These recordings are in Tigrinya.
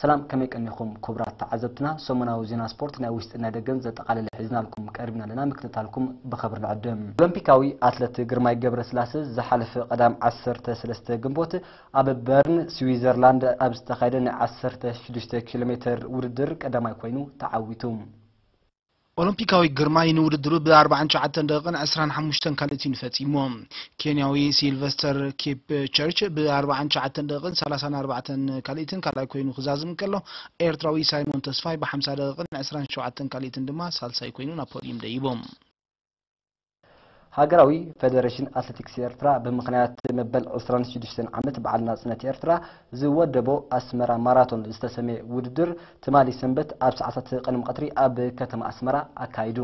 ሰላም፣ ከመይ ቀኒኹም ክቡራት ተዓዘብትና? ሰሙናዊ ዜና ስፖርት ናይ ውሽጥን ናይ ደገን ዘጠቓለለ ሒዝናልኩም ቀሪብና ኣለና። ምክትታልኩም ብኸብሪ ንዕድም። ኦሎምፒካዊ ኣትለት ግርማይ ገብረስላሴ ዝሓለፈ ቀዳም ዓሰርተ ሰለስተ ግንቦት ኣብ በርን ስዊዘርላንድ ኣብ ዝተኻየደ ናይ ዓሰርተ ሽዱሽተ ኪሎ ሜትር ውድድር ቀዳማይ ኮይኑ ተዓዊቱ። ኦሎምፒካዊ ግርማይ ንውድድሩ ብ ኣርባዓን ትሽዓተን ደቂቕን ዕስራን ሓሙሽተን ካልኢትን ፈጺሙ። ኬንያዊ ሲልቨስተር ኪፕ ቸርች ብ ኣርባዓን ትሽዓተን ደቂቕን ሰላሳን ኣርባዕተን ካልኢትን ካልኣይ ኮይኑ ክዛዝም ከሎ፣ ኤርትራዊ ሳይሞን ተስፋይ ብ ሓምሳ ደቂቕን ዕስራን ሸውዓተን ካልኢትን ድማ ሳልሳይ ኮይኑ ናብ ፖድዩም ደይቡ። ሃገራዊ ፌደሬሽን ኣትሌቲክስ ኤርትራ ብምኽንያት መበል ዕስራን ሽዱሽተን ዓመት በዓል ናጽነት ኤርትራ ዝወደቦ ኣስመራ ማራቶን ዝተሰምየ ውድድር ትማሊ ሰንበት ኣብ ሰዓታት ቅድሚ ቀትሪ ኣብ ከተማ ኣስመራ ኣካይዱ።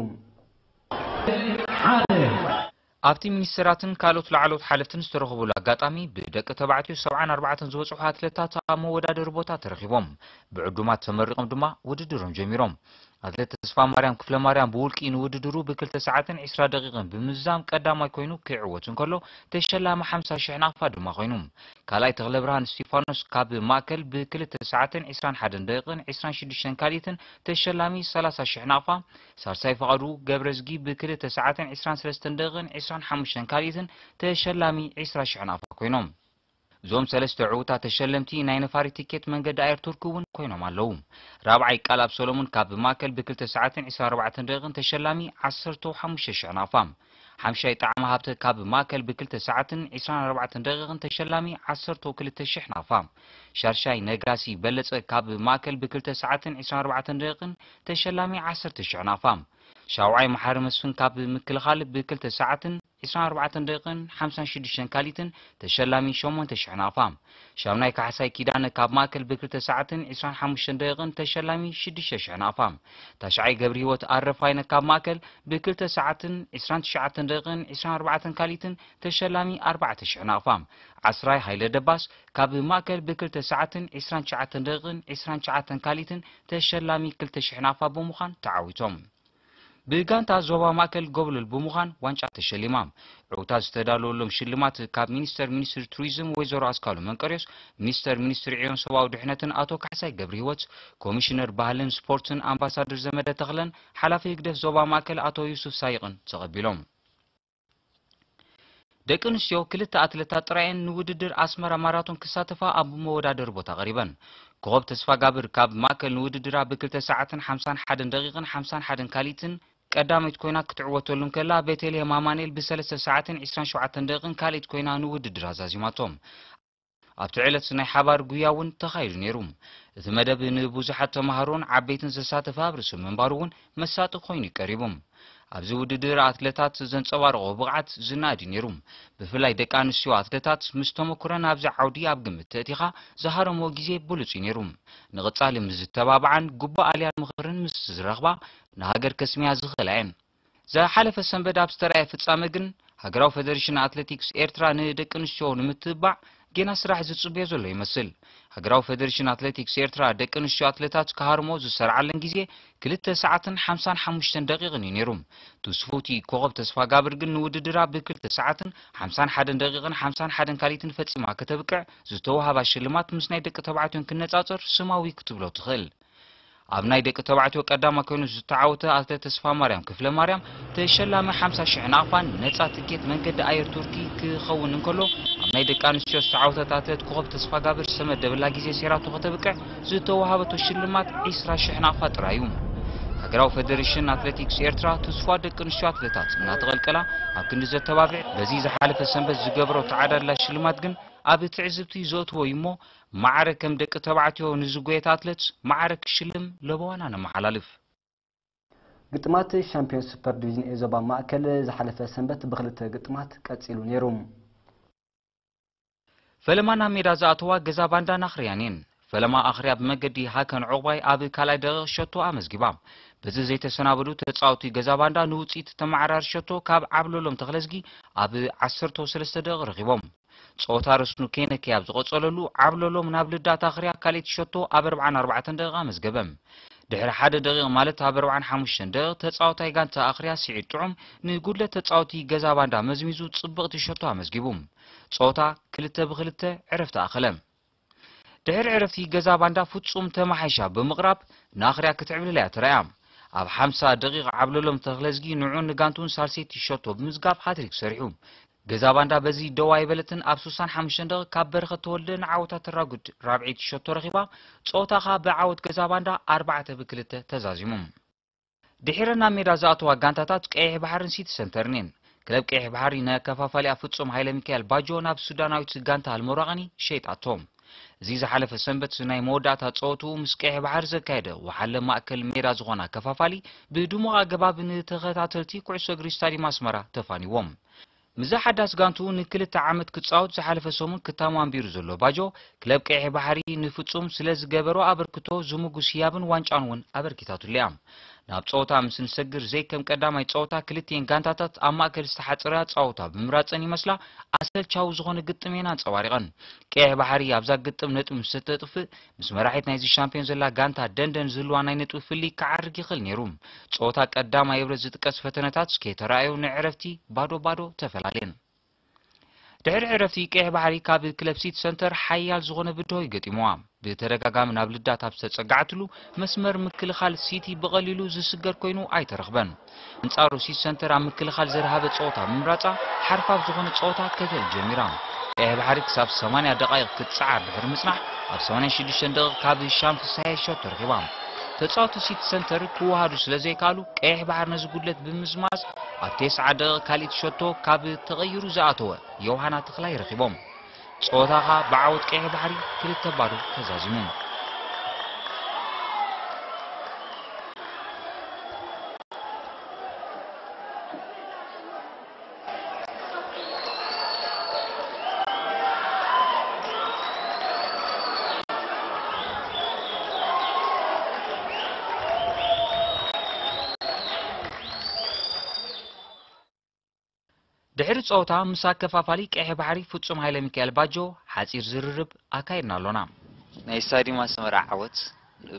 ኣብቲ ሚኒስተራትን ካልኦት ላዕለዎት ሓለፍትን ዝተረኸቡሉ ኣጋጣሚ፣ ብደቂ ተባዕትዮ ሰብዓን ኣርባዕተን ዝበጽሑ ኣትለታት ኣብ መወዳደሪ ቦታ ተረኺቦም። ብዕዱማት ተመሪቖም ድማ ውድድሮም ጀሚሮም። ኣትሌት ተስፋማርያም ክፍለማርያም ብውልቂ ንውድድሩ ብክልተ ሰዓትን ዕስራ ደቂቕን ብምዝዛም ቀዳማይ ኮይኑ ክዕወት እንከሎ፣ ተሸላሚ ሓምሳ ሽሕ ናቕፋ ድማ ኮይኑ። ካልኣይ ተኽለብርሃን እስቲፋኖስ ካብ ማእከል ብክልተ ሰዓትን ዕስራን ሓደን ደቂቕን ዕስራን ሽዱሽተን ካልኢትን ተሸላሚ ሰላሳ ሽሕ ናቕፋ፣ ሳልሳይ ፍቓዱ ገብረዝጊ ብክልተ ሰዓትን ዕስራን ሰለስተን ደቂቕን ዕስራን ሓሙሽተን ካልኢትን ተሸላሚ ዕስራ ሽሕ ናቕፋ ኮይኖም። እዞም ሰለስተ ዕዉታት ተሸለምቲ ናይ ነፋሪት ቲኬት መንገዲ ኣየር ቱርኪ እውን ኮይኖም ኣለዉ። ራብዓይ ቃልኣብ ሰሎሙን ካብ ማእከል ብክልተ ሰዓትን ዕስራን ኣርባዕተን ደቂቕን ተሸላሚ ዓሰርተ ሓሙሽተ ሽሕ ናቕፋ። ሓምሻይ ጣዕመ ሃብተ ካብ ማእከል ብክልተ ሰዓትን ዕስራን ኣርባዕተን ደቂቕን ተሸላሚ ዓሰርተ ክልተ ሽሕ ናቕፋ። ሻድሻይ ነጋሲ በለጸ ካብ ማእከል ብክልተ ሰዓትን ዕስራን ኣርባዕተን ደቂቕን ተሸላሚ ዓሰርተ ሽሕ ናቕፋ። ሻውዓይ መሓሪ መስፍን ካብ ምክልኻል ብክልተ ሰዓትን ዕስራን ኣርባዕተን ደቂቕን ሓምሳን ሽዱሽተን ካልኢትን ተሸላሚ ሸሞንተ ሽሕ ናቕፋ። ሻምናይ ካሕሳይ ኪዳነ ካብ ማእከል ብክልተ ሰዓትን ዕስራን ሓሙሽተን ደቂቕን ተሸላሚ ሽዱሽተ ሽሕ ናቕፋ። ታሽዓይ ገብረሂወት ኣረፋይነ ካብ ማእከል ብክልተ ሰዓትን ዕስራን ትሽዓተን ደቂቕን ዕስራን ኣርባዕተን ካልኢትን ተሸላሚ ኣርባዕተ ሽሕ ናቕፋ። ዓስራይ ሃይለ ደባስ ካብ ማእከል ብክልተ ሰዓትን ዕስራን ትሽዓተን ደቂቕን ዕስራን ትሽዓተን ካልኢትን ተሸላሚ ክልተ ሽሕ ናቕፋ ብምዃን ተዓዊቶም። ብጋንታ ዞባ ማእከል ጎብለል ብምዃን ዋንጫ ተሸሊማ። ዕውታት ዝተዳለወሎም ሽልማት ካብ ሚኒስተር ሚኒስትሪ ቱሪዝም ወይዘሮ ኣስካሉ መንቀርዮስ፣ ሚኒስተር ሚኒስትሪ ዕዮን ሰብኣዊ ድሕነትን ኣቶ ካሕሳይ ገብረሂወት፣ ኮሚሽነር ባህልን ስፖርትን ኣምባሳደር ዘመደ ተኽለን ሓላፊ ህግደፍ ዞባ ማእከል ኣቶ ዩሱፍ ሳይቕን ተቐቢሎም። ደቂ ኣንስትዮ ክልተ ኣትለታት ጥራየን ንውድድር ኣስመራ ማራቶን ክሳተፋ ኣብ መወዳደሪ ቦታ ቀሪበን። ኮኸብ ተስፋጋብር ካብ ማእከል ንውድድራ ብክልተ ሰዓትን ሓምሳን ሓደን ደቂቕን ሓምሳን ሓደን ካልኢትን ቀዳመይት ኮይና ክትዕወተሉ እንከላ፣ ቤተልሔም ኣማኑኤል ብሰለስተ ሰዓትን ዕስራን ሸውዓተን ደቂቕን ካልኢት ኮይና ንውድድር ኣዛዚማቶ። ኣብቲ ዕለት ናይ ሓባር ጉያ እውን ተኻይዱ ነይሩ። እቲ መደብ ንብዙሓት ተማሃሮን ዓበይትን ዘሳተፈ ኣብ ርእሲ ምንባሩ እውን መሳጢ ኮይኑ እዩ ቀሪቡ። ኣብዚ ውድድር ኣትለታት ዘንጸባረቖ ብቕዓት ዝነኣድ እዩ ነይሩ። ብፍላይ ደቂ ኣንስትዮ ኣትለታት ምስ ተመኩረን ኣብዚ ዓውዲ ኣብ ግምት ተእቲኻ ዝሃረምዎ ግዜ ብሉጽ እዩ ነይሩ። ንቐጻሊ ምስ ዝተባብዓን ግቡእ ኣልያን ምኽርን ምስ ዝረኽባ ንሃገር ከስምያ ዝኽእላ እየን። ዝሓለፈ ሰንበት ኣብ ዝተራእየ ፍጻመ ግን፣ ሃገራዊ ፈደሬሽን ኣትሌቲክስ ኤርትራ ንደቂ ኣንስትዮ ንምትብባዕ ጌና ስራሕ ዝጽበዮ ዘሎ ይመስል። ሃገራዊ ፈደሬሽን ኣትሌቲክስ ኤርትራ ደቂ ኣንስትዮ ኣትሌታት ክሃርሞ ዝሰርዓለን ግዜ ክልተ ሰዓትን ሓምሳን ሓሙሽተን ደቂቕን እዩ ነይሩ። ትስፉውቲ ኮኸብ ተስፋጋብር ግን ንውድድራ ብክልተ ሰዓትን ሓምሳን ሓደን ደቂቕን ሓምሳን ሓደን ካልኢትን ፈጺማ ከተብቅዕ፣ ዝተወሃባ ሽልማት ምስ ናይ ደቂ ተባዕትዮን ክነጻጸር ስማዊ ክትብሎ ትኽእል። ኣብ ናይ ደቂ ተባዕትዮ ቀዳማይ ኮይኑ ዝተዓወተ ኣትሌት ተስፋማርያም ክፍለማርያም ተሸላሚ ሓምሳ ሽሕ ናቕፋን ነጻ ትኬት መንገዲ ኣየር ቱርኪ ክኸውን እንከሎ፣ ኣብ ናይ ደቂ ኣንስትዮ ዝተዓወተት ኣትሌት ኮኸብ ተስፋጋብር ዝተመደበላ ግዜ ሴራቶ ከተብቅዕ ዝተወሃበቶ ሽልማት ዕስራ ሽሕ ናቕፋ ጥራይ እዩ። ሃገራዊ ፈደሬሽን ኣትሌቲክስ ኤርትራ ትስፉዋት ደቂ ኣንስትዮ ኣትሌታት እናተቐልቀላ ኣብ ክንዲ ዘተባብዕ፣ በዚ ዝሓለፈ ሰንበት ዝገበሮ ተዓዳድላ ሽልማት ግን ኣብ ትዕዝብቲ ዘእትዎ እዩ እሞ፣ ማዕረ ከም ደቂ ተባዕትዮ ንዝጎየት ኣትሌት ማዕረ ክሽልም ለበዋና ነመሓላልፍ። ግጥማት ሻምፒዮንስ ሱፐር ዲቪዝን ኤ ዞባ ማእከል ዝሓለፈ ሰንበት ብኽልተ ግጥማት ቀጺሉ ነይሩ። ፈለማ ናብ ሜዳ ዝኣተዋ ገዛ ባንዳን ኣኽርያን እየን። ፈለማ ኣኽርያ ብመገዲ ሃከን ዑቕባይ ኣብ ካልኣይ ደቂቕ ሸቶ ኣመዝጊባ። በዚ ዘይተሰናበዱ ተጻወቲ ገዛ ባንዳ ንውጽኢት ተመዓራሪ ሸቶ ካብ ዓብለሎም ተኽለዝጊ ኣብ ዓሰርተ ሰለስተ ደቂቕ ረኺቦም። ጸወታ ረስኑ ከይነከየ ኣብ ዝቐጸለሉ፣ ዓብለሎም ናብ ልዳት ኣኽርያ ካልኣይቲ ሸቶ ኣብ ኣርብዓን ኣርባዕተን ደቂቕ ኣመዝገበ። ድሕሪ ሓደ ደቂቕ ማለት ኣብ ኣርብዓን ሓሙሽተን ደቂቕ ተጻዋታይ ጋንታ ኣኽርያ ስዒድ ጥዑም ንጉድለት ተጻወቲ ገዛ ባንዳ መዝሚዙ ጽብቕቲ ሸቶ ኣመዝጊቡ። ጸወታ ክልተ ብክልተ ዕረፍቲ ኣኸለ። ድሕሪ ዕረፍቲ ገዛ ባንዳ ፍጹም ተማሓይሻ ብምቕራብ ንኣኽርያ ክትዕብልል እያ ተራእያ። ኣብ ሓምሳ ደቂቕ ዓብለሎም ተኽለዝጊ ንዑን ንጋንቱን ሳልሰይቲ ሸቶ ብምዝጋብ ሃትሪክ ሰሪሑ። ገዛ ባንዳ በዚ ደው ኣይበለትን። ኣብ ስሳን ሓሙሽተን ደቂቕ ካብ በረኸት ተወልደ ንዓወታ ተራጉድ ራብዐይቲ ሸቶ ረኺባ። ጸወታ ኸኣ ብዓወት ገዛ ባንዳ ኣርባዕተ ብክልተ ተዛዚሙ። ድሒረን ናብ ሜዳ ዝኣተዋ ጋንታታት ቀይሕ ባሕርን ሲቲ ሰንተርን እየን። ክለብ ቀይሕ ባሕሪ ንኣከፋፋሊኣ ፍጹም ሃይለ ሚካኤል ባጆ ናብ ሱዳናዊት ጋንታ ኣልሞራቕኒ ሸይጣቶ። እዚ ዝሓለፈ ሰንበት ናይ መወዳእታ ጸወትኡ ምስ ቀይሕ ባሕሪ ዘካየደ ወሓለ ማእከል ሜዳ ዝኾነ ኣከፋፋሊ ብድሙቕ ኣገባብ ንተኸታተልቲ ኩዕሶ እግሪ ስታዲየም ኣስመራ ተፋኒዎም። ምስዛ ሓዳስ ጋንቱ ንክልተ ዓመት ክጻወት ዝሓለፈ ሰሙን ክታሙ ኣንቢሩ ዘሎ ባጆ፣ ክለብ ቀይሕ ባሕሪ ንፍጹም ስለ ዝገበሮ ኣበርክቶ ዝምጉስ ህያብን ዋንጫን እውን ኣበርኪታትሉ እያ። ናብ ጸወታ ምስ ንሰግር ዘይከም ቀዳማይ ጸወታ ክልቲኤን ጋንታታት ኣብ ማእከል ዝተሓጸረ ኣጻወታ ብምራጸን ይመስላ ኣሰልቻዊ ዝኾነ ግጥም እየን ኣንጸባሪቐን። ቀይሕ ባሕሪ ኣብዛ ግጥም ነጥቢ ምስ ተጥፍእ፣ ምስ መራሒት ናይዚ ሻምፒዮን ዘላ ጋንታ ደንደን ዝህልዋ ናይ ነጥቢ ፍልይ ክዓርግ ይኽእል ነይሩ። ጸወታ ቀዳማይ የብረት ዝጥቀስ ፈተነታት ከይተራእዩ ንዕረፍቲ ባዶ ባዶ ተፈላለየን። ድሕሪ ዕረፍቲ ቀይሕ ባሕሪ ካብ ክለብ ሲቲ ሰንተር ሓያል ዝኾነ ብድሆ ይገጢምዋ። ብተደጋጋሚ ናብ ልዳት ኣብ ዝተጸጋዕትሉ መስመር ምክልኻል ሲቲ ብቐሊሉ ዝስገር ኮይኑ ኣይተረኽበን። ኣንጻሩ ሲቲ ሰንተር ኣብ ምክልኻል ዘድሃበ ጸወታ ብምምራጻ ሓርፋፍ ዝኾነ ጸወታ ከተል ጀሚራ። ቀይሕ ባሕሪ ክሳብ ሰማንያ ደቓይቕ ክትጽዓር ድሕሪ ምጽናሕ ኣብ ሰማንያን ሽዱሽተን ደቒቕ ካብ ህሻም ፍስሃየ ሸቶ ረኺባ። ተጻወቲ ሲቲ ሰንተር ክወሃዱ ስለ ዘይከኣሉ ቀይሕ ባሕሪ ነዚ ጉድለት ብምዝማዝ ኣብ ተስዓ ደቒቕ ካልኢት ሸቶ ካብ ተቐይሩ ዝኣተወ ዮሃና ተኽላይ ረኺቦም። ጸወታኻ ብዓወት ቀይሕ ባሕሪ ክልተ ባዶ ተዛዚሙ። ድሕሪ ጸወታ ምስ ኣከፋፋሊ ቀይሕ ባሕሪ ፍጹም ሃይለ ሚካኤል ባጆ ሓጺር ዝርርብ ኣካይድና ኣሎና። ናይ ስታዲየም ኣስመራ ዓወት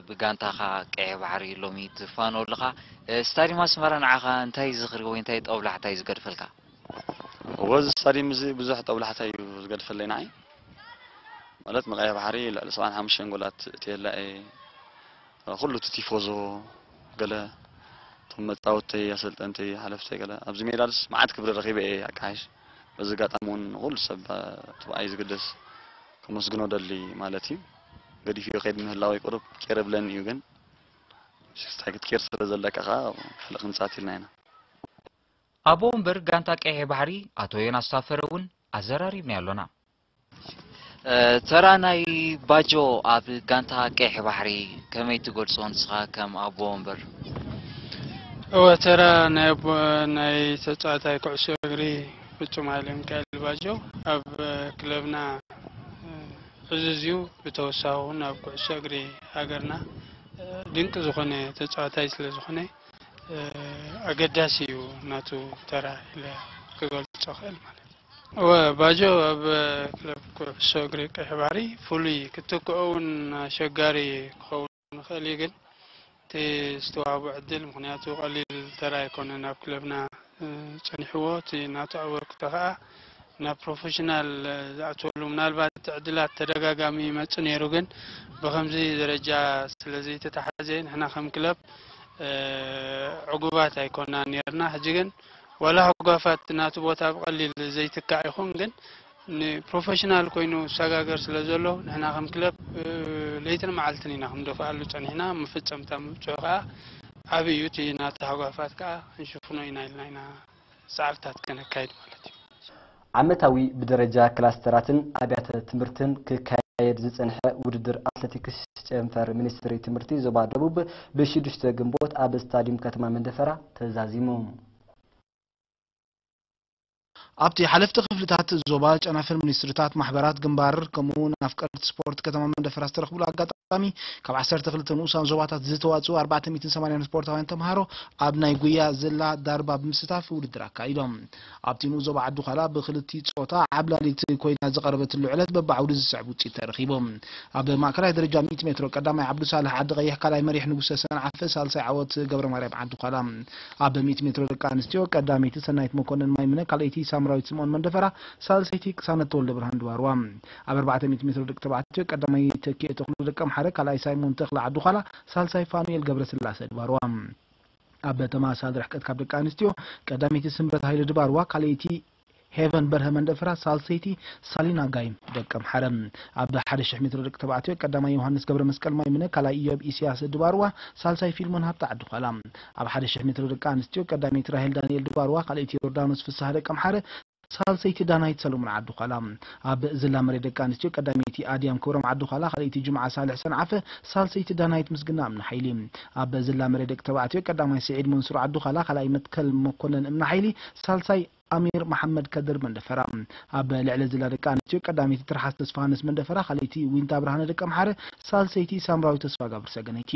ብጋንታኻ ቀይሕ ባሕሪ ሎሚ ትፋኖ ኣለኻ። እ፣ ስታዲየም ኣስመራ ንዓኻ እንታይ ዝኽሪ ወይ እንታይ ጠብላሕታ እዩ ዝገድፈልካ? እወ፣ እዚ ስታዲየም እዚ ብዙሕ ጠብላሕታ እዩ ዝገድፈለይ ንዓይ። ማለት ንቀይሕ ባሕሪ ልዕሊ ሰብዓን ሓሙሽተን ጎላት እትየላ እየ። ኩሉ እቲ ቲፎዞ ገለ፣ እቶም መጻወትተይ፣ ኣሰልጠንተይ፣ ሓለፍተይ ገለ ኣብዚ ሜዳ ድስ መዓት ክብሪ ረኺበ እየ። ኣካይሽ በዚ ኣጋጣሚ እውን ንኹሉ ሰብ፣ እቲ ብኣይ ዝግደስ፣ ከመስግኖ ደሊ ማለት እዩ። ገዲፍዮ ከይድ ምህላወይ ቁሩብ ቄር እብለኒ እዩ፣ ግን ሽክስታይ ክትቄር ስለ ዘለካ ኸዓ ካልእ ክንጻት ኢልና ኢና። ኣቦ ወንበር ጋንታ ቀይሕ ባሕሪ ኣቶ ዮናስ ታፈረ እውን ኣዘራሪብናዮ ኣሎና። እ፣ ተራ ናይ ባጆ ኣብ ጋንታ ቀይሕ ባሕሪ ከመይ ትገልጾ ንስኻ ከም ኣቦ ወንበር? እወ፣ ተራ ናይ ኣቦ-፣ ናይ ተጻዋታይ ኩዕሶ እግሪ ፍጹም ሃይለ ሚካኤል ባጆ ኣብ ክለብና፣ እ፣ ዕዙዝ እዩ። ብተወሳኺ እውን ኣብ ኩዕሶ እግሪ ሃገርና፣ እ፣ ድንቂ ዝኾነ ተጻዋታይ ስለ ዝኾነ፣ እ፣ ኣገዳሲ እዩ ናቱ ተራ ኢለ ክገልጾ እኽእል ማለት እዩ። እወ፣ ባጆ ኣብ ክለብ ኩዕሶ እግሪ ቀይሕ ባሕሪ ፍሉይ ክትክኦ እውን ኣሸጋሪ ክኸውን ይኽእል እዩ፣ ግን እቲ ዝተዋህቦ ዕድል፣ ምኽንያቱ ቀሊል ተራ ኣይኮነን ኣብ ክለብና፣ እ፣ ጸኒሕዎ። እቲ ናቱ ኣበርክቶ ከኣ ናብ ፕሮፌሽናል ዝኣትወሉ፣ ምናልባት ዕድላት ተደጋጋሚ ይመጽእ ነይሩ፣ ግን ብኸምዚ ደረጃ ስለ ዘይተታሕዘ ንሕና ከም ክለብ፣ እ፣ ዕጉባት ኣይኮናን ነይርና። ሕጂ ግን ዋላ ህጓፋት ናቱ ቦታ ብቐሊል ዘይትካእ ይኹን፣ ግን ንፕሮፌሽናል ኮይኑ ዝሰጋገር ስለ ዘሎ ንሕና ከም ክለብ፣ እ፣ ለይትን መዓልትን ኢና ክንደፍኣሉ ጸኒሕና። መፈጸምታ ምብጽሑ ከኣ ዓቢ እዩ። እቲ ናቱ ሃጓፋት ከኣ ክንሽፍኖ ኢና ኢልና ኢና ጻዕርታት ከነካይድ ማለት እዩ። ዓመታዊ ብደረጃ ክላስተራትን ኣብያተ ትምህርትን ክካየድ ዝጸንሐ ውድድር ኣትሌቲክስ ጨንፈር ሚኒስትሪ ትምህርቲ ዞባ ደቡብ ብሽዱሽተ ግንቦት ኣብ ስታዲየም ከተማ መንደፈራ ተዛዚሙ። ኣብቲ ሓለፍቲ ክፍልታት ዞባ፣ ጨናፍር ሚኒስትሪታት፣ ማሕበራት፣ ግንባር፣ ከምኡ እውን ኣፍቀርቲ ስፖርት ከተማ መንደፈራ ዝተረኽብሉ ኣጋጣሚ ኣጋጣሚ ካብ ዓሰርተ ክልተ ንኡሳን ዞባታት ዝተዋፅኡ ኣርባዕተ ሚእትን ሰማንያን ስፖርታውያን ተምሃሮ ኣብ ናይ ጉያ፣ ዝላ፣ ዳርባ ብምስታፍ ውድድር ኣካይዶም። ኣብቲ ንኡስ ዞባ ዓዲ ዃላ ብክልቲ ጾታ ዓብላሊት ኮይና ዝቐረበትሉ ዕለት በብዓውዱ ዝስዕብ ውፅኢት ተረኺቡ። ኣብ ማእከላይ ደረጃ ሚእቲ ሜትሮ ቀዳማይ ዓብዱሳልሕ ዓዲ ቀይሕ፣ ካልኣይ መሪሕ ንጉሰ ሰንዓፈ፣ ሳልሳይ ዓወት ገብረ ማርያም ዓዲ ዃላ። ኣብ ሚእቲ ሜትሮ ደቂ ኣንስትዮ ቀዳመይቲ ሰናይት መኮንን ማይምነ፣ ካልኣይቲ ሳምራዊት ስምኦን መንደፈራ፣ ሳልሰይቲ ቅሳነት ተወልደ ብርሃን ድባርዋ። ኣብ ኣርባዕተ ሚእቲ ሜትሮ ደቂ ተባዕትዮ ቀዳማይ ተኪኤ ተኽሉ ደቀምሓረ፣ ካልኣይ ሳይሞን ተኽለ ዓዲ ዃላ፣ ሳልሳይ ፋኑኤል ገብረስላሰ ድባርዋ። ኣብ ተመሳሳሊ ርሕቀት ካብ ደቂ ኣንስትዮ ቀዳመይቲ ስምረት ሃይለ ድባርዋ፣ ካልኣይቲ ሄቨን በርሀ መንደፈራ፣ ሳልሰይቲ ሳሊና ጋይም ደቀምሓረ። ኣብ ሓደ ሽሕ ሜትሮ ደቂ ተባዕትዮ ቀዳማይ ዮሃንስ ገብረ መስቀል ማይምነ፣ ካልኣይ ኢዮብ ኢሳያስ ድባርዋ፣ ሳልሳይ ፊልሞን ሃብተ ዓዲ ዃላ። ኣብ ሓደ ሽሕ ሜትሮ ደቂ ኣንስትዮ ቀዳመይቲ ራሄል ዳንኤል ድባርዋ፣ ካልኣይቲ ዮርዳኖስ ፍስሃ ደቀምሓረ፣ ሳልሰይቲ ዳናይት ሰሎሞን ዓዲ ዃላ። ኣብ ዝላ መሬት ደቂ ኣንስትዮ ቀዳመይቲ ኣድያም ክብሮም ዓዲ ዃላ፣ ካልኣይቲ ጅምዓ ሳልሕ ሰንዓፈ፣ ሳልሰይቲ ዳናይት ምስግና እምነ ሓይሊ። ኣብ ዝላ መሬት ደቂ ተባዕትዮ ቀዳማይ ስዒድ መንሱር ዓዲ ዃላ፣ ካልኣይ መትከል መኮነን እምነ ሓይሊ፣ ሳልሳይ ኣሚር መሓመድ ከድር መንደፈራ። ኣብ ልዕሊ ዝላ ደቂ ኣንስትዮ ቀዳመይቲ ትርሓስ ተስፋሃንስ መንደፈራ፣ ካልኣይቲ ዊንታ ብርሃነ ደቀምሓረ፣ ሳልሰይቲ ሳምራዊ ተስፋጋብር ሰገነይቲ።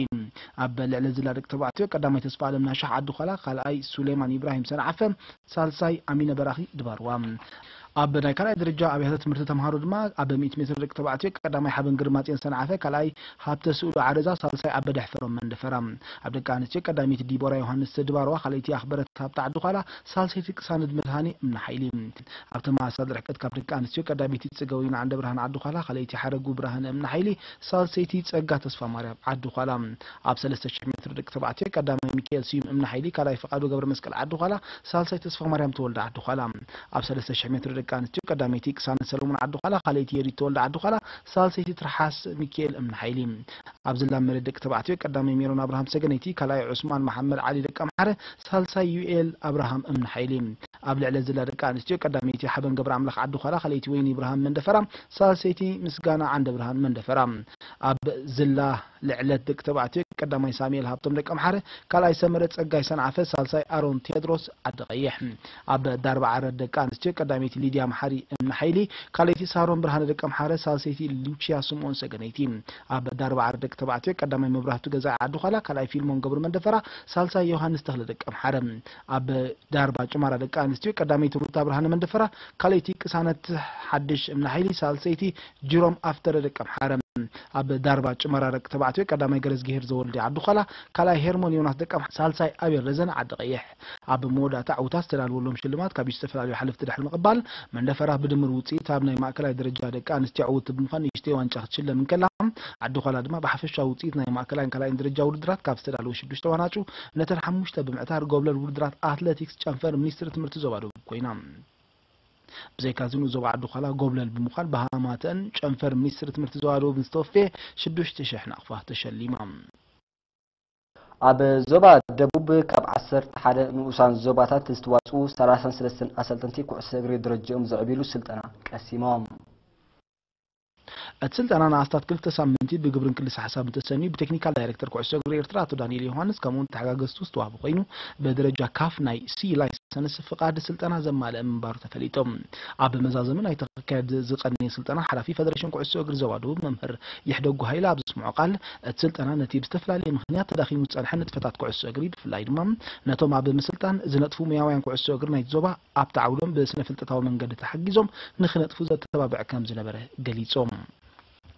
ኣብ ልዕሊ ዝላ ደቂ ተባዕትዮ ቀዳማይ ተስፋ ኣለም ናሻሕ ዓዲ ዃላ፣ ካልኣይ ሱሌማን ኢብራሂም ሰንዓፈ፣ ሳልሳይ ኣሚነ በራኺ ድባርዋ። ኣብ ናይ ካልኣይ ደረጃ ኣብያተ ትምህርቲ ተምሃሮ ድማ ኣብ ሚእቲ ሜትሮ ደቂ ተባዕትዮ ቀዳማይ ሓበን ግርማጽዮን ሰንዓፈ፣ ካልኣይ ሃብተ ስእሉ ዓረዛ፣ ሳልሳይ ኣበደ ሕፈሮም መንደፈራ። ኣብ ደቂ ኣንስትዮ ቀዳመይቲ ዲቦራ ዮሃንስ ድባርዋ፣ ካልኣይቲ ኣኽበረት ሃብተ ዓዲ ዃላ፣ ሳልሰይቲ ቅሳነት መድሃኔ እምነ ሓይሊ። ኣብ ተመሳሳሊ ርሕቀት ካብ ደቂ ኣንስትዮ ቀዳመይቲ ጽገወይና ዓንደ ብርሃን ዓዲ ዃላ፣ ካልኣይቲ ሓረጉ ብርሃነ እምነ ሓይሊ፣ ሳልሰይቲ ጸጋ ተስፋ ማርያም ዓዲ ዃላ። ኣብ ሰለስተ ሽሕ ሜትሮ ደቂ ተባዕትዮ ቀዳማይ ሚካኤል ስዩም እምነ ሓይሊ፣ ካልኣይ ፍቓዱ ገብረ መስቀል ዓዲ ዃላ፣ ሳልሳይ ተስፋ ማርያም ተወልደ ዓዲ ዃላ። ኣብ ሰለስተ ሽሕ ሜትሮ ደቂ ኣንስትዮ ቀዳመይቲ ቅሳነት ሰለሙን ዓዲ ዃላ፣ ካልኣይቲ የዲት ተወልደ ዓዲ ዃላ፣ ሳልሰይቲ ትርሓስ ሚካኤል እምነ ሓይሊ። ኣብ ዝላ መሬት ደቂ ተባዕትዮ ቀዳማይ ሜሮን ኣብርሃም ሰገነይቲ፣ ካልኣይ ዑስማን መሓመድ ዓሊ ደቀምሓረ፣ ሳልሳይ ዩኤል ኣብርሃም እምነ ሓይሊ። ኣብ ልዕሊ ዝላ ደቂ ኣንስትዮ ቀዳመይቲ ሓበን ገብረ ኣምላኽ ዓዲ ዃላ፣ ካልኣይቲ ወይኒ ብርሃን መንደፈራ፣ ሳልሰይቲ ምስጋና ዓንደ ብርሃን መንደፈራ። ኣብ ዝላ ልዕለት ደቂ ተባዕትዮ ቀዳማይ ሳሙኤል ሃብቶም ደቀምሓረ፣ ካልኣይ ሰመረ ጸጋይ ሰንዓፈ፣ ሳልሳይ ኣሮን ቴድሮስ ዓዲ ቀይሕ። ኣብ ዳርባ ዓረር ደቂ ኣንስትዮ ቀዳመይቲ ሊድያ መሓሪ እምነ ሓይሊ፣ ካልኣይቲ ሳሮን ብርሃነ ደቀምሓረ፣ ሳልሰይቲ ሉቺያ ስምኦን ሰገነይቲ። ኣብ ዳርባ ዓረር ደቂ ተባዕትዮ ቀዳማይ መብራህቱ ገዛኢ ዓዲ ዃላ፣ ካልኣይ ፊልሞን ገብሩ መንደፈራ፣ ሳልሳይ ዮሃንስ ተኽለ ደቀምሓረ። ኣብ ዳርባ ጭማራ ደቂ ኣንስትዮ ቀዳመይቲ ሩታ ብርሃነ መንደፈራ፣ ካልኣይቲ ቅሳነት ሓድሽ እምነ ሓይሊ፣ ሳልሰይቲ ጅሮም ኣፍተረ ደቀምሓረ። ኣብ ዳርባ ጭማራ ደቂ ተባዕትዮ ቀዳማይ ገረዝግሄር ዘወልደ ዓዲ ዃላ፣ ካልኣይ ሄርሞን ዮናስ ደቀምሓረ፣ ሳልሳይ ኣቤል ረዘን ዓዲ ቀይሕ። ኣብ መወዳእታ ዕውታት ዝተዳለወሎም ሽልማት ካብ ዝተፈላለዩ ሓለፍቲ ድሕሪ ምቕባል፣ መንደፈራ ብድምር ውፅኢት ኣብ ናይ ማእከላይ ደረጃ ደቂ ኣንስትዮ ዕውቲ ብምዃን ንእሽተይ ዋንጫ ክትሽለም እንከላ፣ ዓዲ ዃላ ድማ ብሓፈሻዊ ውፅኢት ናይ ማእከላይን ካልኣይን ደረጃ ውድድራት ካብ ዝተዳለወ ሽዱሽተ ዋናጩ ነተን ሓሙሽተ ብምዕታር ጎብለል ውድድራት ኣትሌቲክስ ጨንፈር ሚኒስትሪ ትምህርቲ ዞባ ደቡብ ኮይና። ብዘይካዚ ንዞባ ዓዲ ዃላ ጎብለል ብምዃን ብሃማተን ጨንፈር ሚኒስትሪ ትምህርቲ ዞባ ደቡብ ዝተወፈየ ሽዱሽተ ሽሕ ናቕፋ ተሸሊማ። ኣብ ዞባ ደቡብ ካብ ዓሰርተ ሓደ ንኡሳን ዞባታት ዝተዋፅኡ ሰላሳን ሰለስተን ኣሰልጠንቲ ኩዕሶ እግሪ ደረጃኦም ዘዕብይሉ ስልጠና ቀሲሞም። እቲ ስልጠና ንኣስታት ክልተ ሳምንቲ ብግብርን ክልሰ ሓሳብን ተሰንዩ ብቴክኒካል ዳይሬክተር ኩዕሶ እግሪ ኤርትራ ኣቶ ዳንኤል ዮሃንስ ከምኡውን ተሓጋገዝቱ ዝተዋህበ ኮይኑ፣ ብደረጃ ካፍ ናይ ሲ ላይሰንስ ፍቓድ ስልጠና ዘማልአ ምንባሩ ተፈሊጡ። ኣብ መዛዘሚ ናይቲ ክካየድ ዝቐነየ ስልጠና ሓላፊ ፈደሬሽን ኩዕሶ እግሪ ዞባ ደቡብ መምህር ይሕደጉ ሃይለ ኣብ ዘስምዖ ቃል፣ እቲ ስልጠና ነቲ ብዝተፈላለየ ምኽንያት ተዳኺሙ ዝጸንሐ ንጥፈታት ኩዕሶ እግሪ ብፍላይ ድማ ነቶም ኣብ ምስልጣን ዝነጥፉ ሙያውያን ኩዕሶ እግሪ ናይቲ ዞባ ኣብቲ ዓውዶም ብስነ ፍልጠታዊ መንገዲ ተሓጊዞም ንኽነጥፉ ዘተባብዕ ከም ዝነበረ ገሊጾም።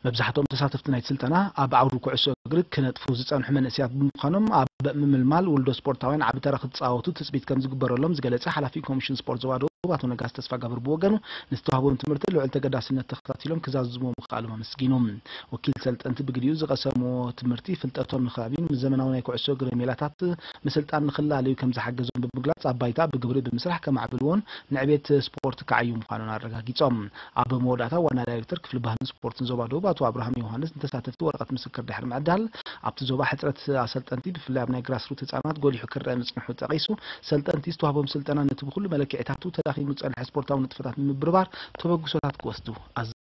መብዛሕትኦም ተሳተፍቲ ናይቲ ስልጠና ኣብ ዓውዲ ኩዕሶ እግሪ ክነጥፉ ዝጸንሑ መንእሰያት ብምዃኖም ኣብ ምምልማል ውልዶ ስፖርታውያን ዓቢ ተራ ክትጻወቱ ትጽቢት ከም ዝግበረሎም ዝገለጸ ሓላፊ ኮሚሽን ስፖርት ዞባ ደቡብ ኣቶ ነጋሲ ተስፋጋብር ብወገኑ ንዝተዋህቦም ትምህርቲ ልዑል ተገዳስነት ተኸታቲሎም ክዛዝሙ ምኽኣሎም ኣመስጊኑ። ወኪል ሰልጠንቲ ብግዲኡ ዝቐሰምዎ ትምህርቲ ፍልጠቶም ንኽዕብዩን ምስ ዘመናዊ ናይ ኩዕሶ እግሪ ሜላታት ምስልጣን ንኽላለዩ ከም ዝሓገዞም ብምግላጽ ኣብ ባይታ ብግብሪ ብምስራሕ ከማዕብልዎን ንዕቤት ስፖርት ክዓዩ ምዃኑን ኣረጋጊጾም። ኣብ መወዳእታ ዋና ዳይሬክተር ክፍሊ ባህልን ስፖርትን ዞባ ደቡብ ኣቶ ኣብርሃም ዮሃንስ ንተሳተፍቲ ወረቐት ምስክር ድሕሪ ምዕዳል ኣብቲ ዞባ ሕጽረት ኣሰልጠንቲ ብፍላይ ኣብ ናይ ግራስሩት ህጻናት ጎሊሑ ክረአ ምጽንሑ ጠቒሱ ሰልጠንቲ ዝተዋህቦም ስልጠና ነቲ ብኹሉ መለክዒታቱ ተዳኺሙ ዝጸንሐ ስፖርታዊ ንጥፈታት ንምብርባር ተበግሶታት ክወስዱ ኣዘ